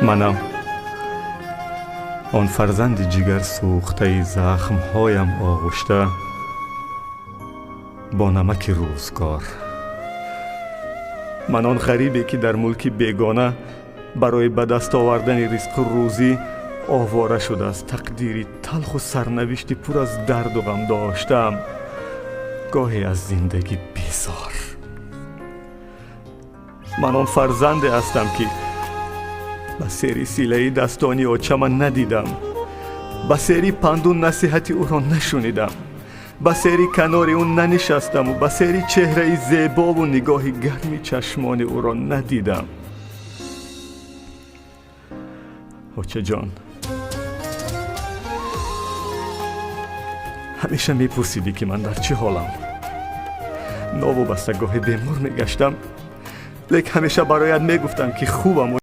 Манам он фарзанди ҷигар сӯхтаи захмҳоям оғушта бо намаки рӯзгор. Ман он ғарибе, ки дар мулки бегона барои ба даст овардани ризқу рӯзӣ овора шуда, аз тақдири талху сарнавишти пур аз дарду ғам доштаам, гоҳе аз зиндагӣ безор. Ман он фарзанде ҳастам, ки ба сери силаи дастони очама надидам, ба сери панду насиҳати ӯро нашунидам, ба сери канори ӯ нанишастаму ба сери чеҳраи зебову нигоҳи гарми чашмони ӯро надидам. Очаҷон, ҳамеша мепурсидӣ, ки ман дар чӣ ҳолам. Новобаста гоҳе бемор мегаштам, лек ҳамеша бароят мегуфтам, ки хубаму